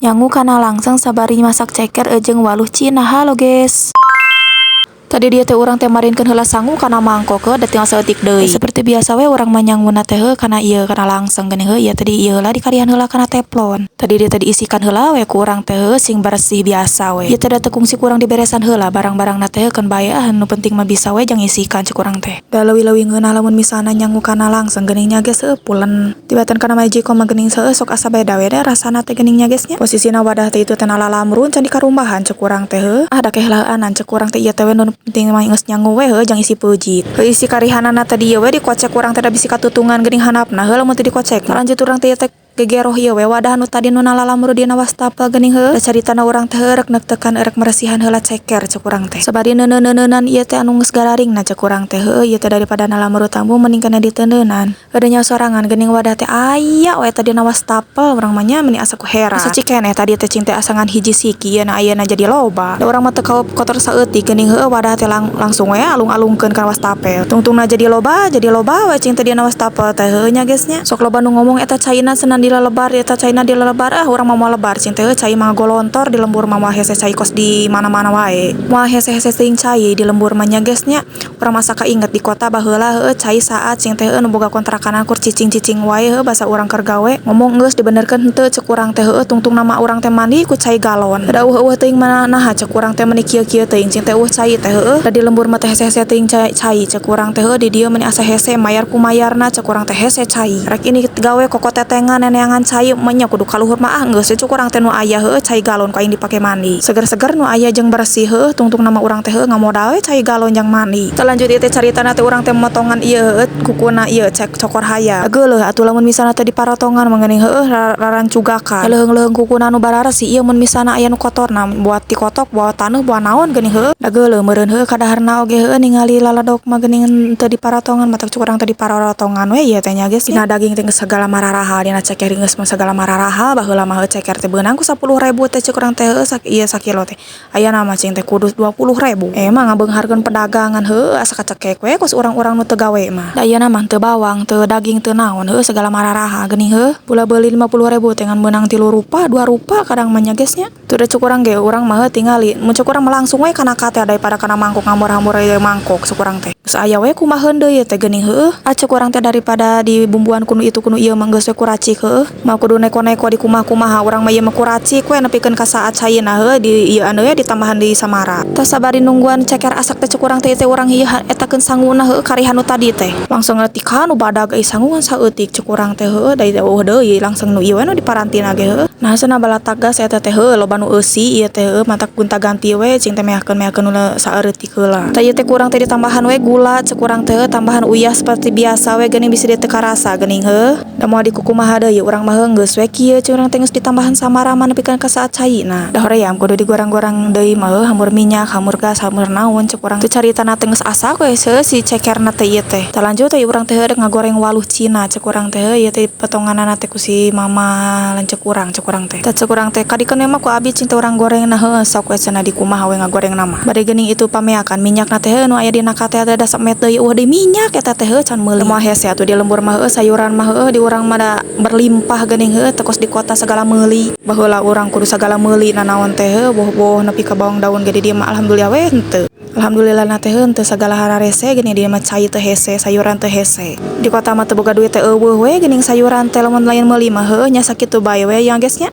Nyangu kana langseng sabari masak ceker jeung waluh Cina. Halo, guys. Tadi dia teh urang teh marinkeun heula sangu kana mangkok heuh, da tinggal saeutik deui. Seperti biasa we urang mah nyanguna teh heuh kana ieu, kana langseng geuning heuh. Ieu tadi ieu heula dikarihan heula kana teflon. Tadi dia teh diisikan heula we ku urang teh heuh, sing bersih biasa we. Ieu teh da teu kungsi ku urang diberesan heula barang-barangna teh, keun bae ah, nu penting mah bisa we jang isikan cek urang teh. Da leuwih-leuwih ngeunah lamun misalna nyangu kana langseng geuning nya, geus, heuh, pulen. Tibatan kana Magic Com mah geuning heuh, sok asa beda we da rasana teh geuning nya, guys, nya. Posisina wadah teh itu teh nalalamrun can dikarumbahan cek urang teh heuh. Ah, da keheleuanan cek urang teh, ieu teh we nu penting mah geus nyangu we heuh jang isi peujit. Heuh, isi karihanana tadi ieu we dikocek urang teh, da bisi katutungan geuning handapna heuh lamun teu dikocek. Lanjut urang teh ieu teh gegeroh ieu we wadah nu tadi nu nalalamru dina wastafel geuning heuh. Da caritana urang teh rek neuktekan, erek meresihan heula ceker cek urang teh. Sabari neuneu-neuneunan ieu teh anu geus gararingna cek urang teh heuh, ieu teh daripada nalamru tambung mending keneh diteuneunan. Heuh, da nyaho sorangan geuning wadah teh aya we tadi dina wastafel, urang mah nya meuni asa ku heran. Asa cikeneh tadi teh cing teh asa ngan hiji siki, yeuna ayeuna jadi loba. Da urang mah teu kaop kotor saeutik geuning heuh, wadah teh langsung we alung-alungkeun ka wastafel. Tungtungna jadi loba we cing teh dina wastafel teh heuh nya, guys, nya. Sok loba nu ngomong eta caina cenah dilelebar, eta caina dilelebar. Ah, urang mah moal lebar cing teh heuh, cai mah golontor di lembur mah, moal hese cai kos di mana-mana wae. Moal hese-hese teuing cai di lembur mah nya, guys, nya. Urang masa kainget di kota baheula heuh, cai saat cing teh heuh, nu boga kontrakan kur cicing-cicing wae heuh, basa urang keur gawe ngomong geus dibenerkeun henteu cek urang teh heuh, tungtungna mah urang teh mandi ku cai galon. Da euweuh-euweuh teuing mana naha cek urang teh meuni kieu-kieu teuing cing teh euweuh cai teh heueuh. Da di lembur mah teh hese-hese teuing cai, cai cek urang teh heuh, di dieu meuni asa hese mayar ku mayarna cek urang teh hese cai. Rek ini gawe koko tetengan neneangan cai mah nya kudu ka luhur mah. Ah, geus we cek urang teh, nu aya heuh cai galon ku aing dipake mandi. Seger-seger nu aya jeung bersih heuh, tungtungna mah urang teh heuh ngamodal we cai galon jang mandi. Lanjut ieu teh caritana teh urang teh motongan ieu heueuh kukuna ieu cek cokor hayam. Geuleuh atuh lamun misalna teh diparotongan mah geuning heueuh, rarancugakan. Leuheung-leuheung kukuna nu bararesi ieu mun misalna aya nu kotorna, buat dikotok, buat taneuh, buat naon geuning heueuh. Da geuleuh meureun heueuh kadaharna oge heueuh ningali laledok mah geuning teu diparotongan, matak cek urang teh diparotongan we ieu teh nya, guys. Dina daging teh geus sagala mararahal, dina ceker geus mah sagala mararahal. Baheula mah ceker teh beunang ku 10.000 teh cek urang teh heueuh, ieu sakilo teh. Ayeuna mah cing teh kudu 20.000. Emang ngabeungharkeun pedagangan heueuh, asa kacekek we kos urang-urang nu teu gawe mah. Da ayeuna mah teu bawang, teu daging, teu naon heueuh, segala mararaha geuning heueuh. Bula beuli 50.000 teh ngan meunang tilu rupa, dua rupa kadang mah nya, guys, nya. Tuh da cek urang ge urang mah heuh tingali mun cek urang mah langsung we kana kate daripada kana mangkok, ngambor-hambor ieu mangkok cek urang teh. Geus aya we kumaheun deui teh geuning heueuh. Ah, cek urang teh daripada dibumbuan kuno itu kuno ieu mah geus we ku racik heueuh. Mah kudu neko-neko di kumaha-kumaha, urang mah ieu mah ku racik we nepikeun ka saat caina heueuh di ieu anu we ditambahan di samara. Tah, sabari nungguan ceker asak teh cek urang teh teh urang ieu etakeun sanguna heueuh, karihan nu tadi teh. Langsung ngeletikan nu badag euy, sangu ngan saeutik cek urang teh heueuh, da euweuh deui langsung nu ieu we nu diparantina ge heueuh. Nah, cenah balatak gas eta teh heueuh, loba nu eusi ieu teh heueuh, matak gonta-ganti we cing teh meakeun-meakeun nu saeutik heula. Tah, ieu teh kurang teh ditambahan we gula cek urang teh heueuh, tambahan uyah seperti biasa we geuning bisi teu karasa geuning heueuh. Da moal dikukumaha deui urang mah heuh, geus we kieu cek urang teh, geus ditambahan samara mah nepikeun ka saat caina. Da hoream kudu digoreng-goreng deui mah heueuh, hambur minyak, hambur gas, hambur naon cek urang. Teu caritana teh geus asak we seueuh si cekerna teh ieu teh. Tah, lanjut teh urang teh rek ngagoreng waluh Cina cek urang teh heueuh, ieu teh potonganana teh ku si mama lanceuk urang cek urang teh. Tah, cek urang teh kadikeun we mah ku abi cing teh urang gorengna heueuh, sok we cenah dikumaha we ngagorengna mah. Bari geuning itu pameakan minyakna teh heueuh nu aya dina kate teh, da samet deui euweuh deui minyak eta teh heueuh, can meuli. Moal hese atuh di lembur mah heueuh, sayuran mah heueuh di urang mah da berlimpah geuning heueuh, teu kos di kota sagala meuli. Baheula urang kudu sagala meuli nanaon teh heueuh, boh-boh nepi ka bawang daun ge di dieu mah alhamdulillah we henteu. Alhamdulillah na teh henteu sagala hararese geuning, di dieu mah cai teu hese, sayuran teu hese. Di kota mah teu boga duit teh euweuh we geuning sayuran teh lamun lain meuli mah heueuh nya, sakitu bae we ya, guys, nya.